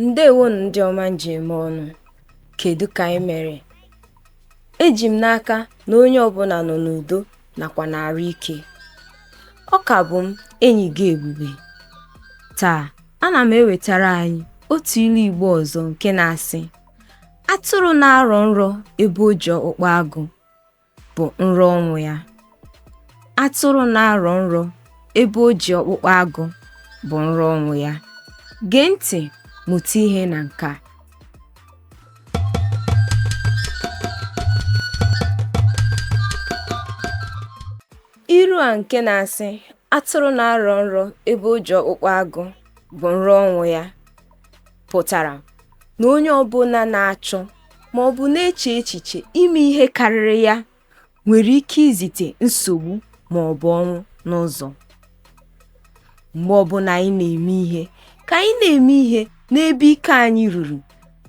Ndewonu ndị ọma m ji eme ọnụ. Kedu ka anyị mere? Eji m n'aka na onye ọbụla nọ n'udo nakwa n'arụ ike. Ọ ka bụ m enyi gị Ebube. Taa, ana m ewetara anyị otu ilu Igbo ọzọ nke na-asị atụrụ na-arọ nrọ ebe o ji ọkpụkpụ agụ bụ nrọ ọnwụ ya. Atụrụ na-arọ nrọ ebe o ji ọkpụkpụ agụ bụ nrọ ọnwụ ya. Gee ntị mụta ihe na nke a. Ilu a nke na-asị atụrụ na-arọ nrọ ebe o ji ọkpụkpụ agụ bụ nrọ ọnwụ ya pụtara na onye ọbụla na-achọ ma ọ bụ na-eche echiche ime ihe karịrị ya nwere ike izite nsogbu ma ọ bụ ọnwụ n'ụzọ. Mgbe ọbụla anyị na-eme ihe, ka anyị na-eme ihe n'ebe ike anyị ruru,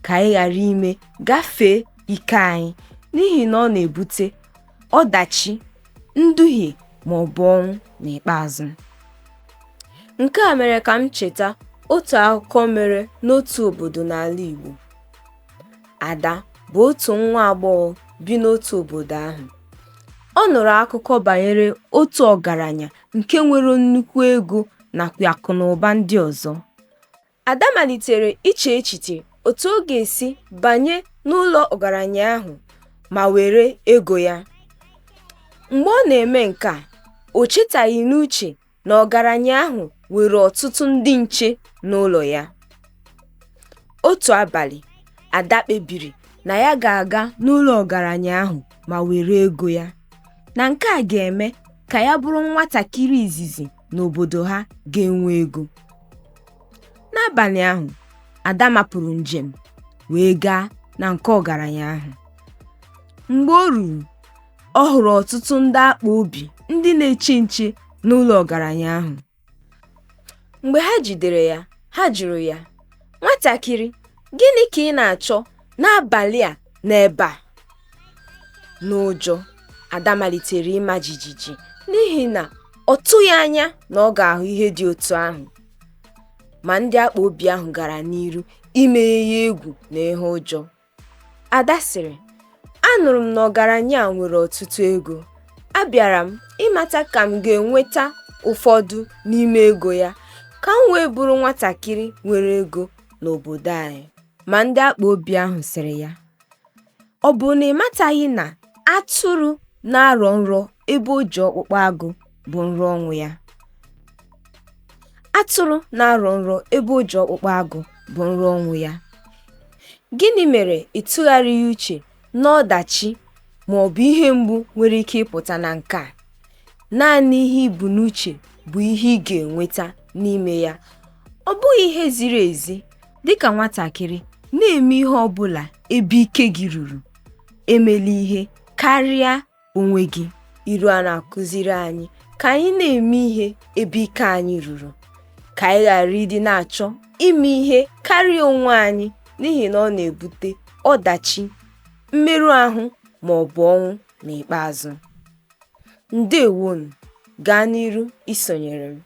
ka anyị ghara ime gafee ike anyị n'ihi na ọ na-ebute ọdachi, nduhie ma ọ bụ ọnwụ n'ikpeazụ. Nke a mere ka m cheta otu akụkọ mere n'otu obodo n'ala Igbo. Ada bụ otu nwa agbọghọ bi n'otu obodo ahụ. Ọ nụrụ akụkọ banyere otu ọgaranya nke nwere nnukwu ego nakwa akụ na ụba ndị ọzọ. Ada malitere iche echiche otu ọ ga-esi banye n'ụlọ ọgaranya ahụ ma were ego ya. Mgbe ọ na-eme nke a, o chetaghị n'uche na ọgaranya ahụ nwere ọtụtụ ndị nche n'ụlọ ya. Otu abalị, Ada kpebiri na ya ga-aga n'ụlọ ọgaranya ahụ ma were ego ya, na nke a ga-eme ka ya bụrụ nwatakịrị izizi n'obodo ha ga-enwe ego. N'abalị ahụ, Ada mapụrụ njem wee gaa na nke ọgaranya ahụ. Mgbe o ruru, ọ hụrụ ọtụtụ ndị akpa obi ndị na-eche nche n'ụlọ ọgaranya ahụ. Mgbe ha jidere ya, ha jụrụ ya, Nwatakịrị, gịnị ka ị na-achọ n'abalị a n'ebe a? N'ụjọ, Ada malitere ịma jijiji n'ihi na ọ tụghị anya na ọ ga-ahụ ihe dị otu ahụ. Ma ndị akpa obi ahụ gara n'iru imenye ya egwu na ihe ụjọ. Ada sịrị, Anụrụ m na ọgaranya a nwere ọtụtụ ego. Abịara m ịmata ka m ga-enweta ụfọdụ n'ime ego ya ka m wee bụrụ nwatakịrị nwere ego n'obodo anyị. Ma ndị akpa obi ahụ sịrị ya, Ọ bụ na ị mataghị na atụrụ na-arọ nrọ ebe o ji ọkpụkpụ agụ bụ nrọ ọnwụ ya? Atụrụ na-arọ nrọ ebe o ji ọkpụkpụ agụ bụ nrọ ọnwụ ya. Gịnị mere ị tụgharịghị uche n'ọdachi ma ọ bụ ihe mgbu nwere ike ịpụta na nke a? Naanị ihe i bu n'uche bụ ihe ị ga-enweta n'ime ya. Ọ bụghị ihe ziri ezi dịka nwatakịrị na-eme ihe ọ bụla ebe ike gị ruru. Emela ihe karịa onwe gị. Ilu a na-akụziri anyị ka anyị na-eme ihe ebe ike anyị ruru, ka anyị ghara ịdị na-achọ ime ihe karịa onwe anyị n'ihi na ọ na-ebute ọdachi, mmerụ ahụ ma ọ bụ ọnwụ n'ikpeazụ. Ndewonu, gaa n'iru isonyere m.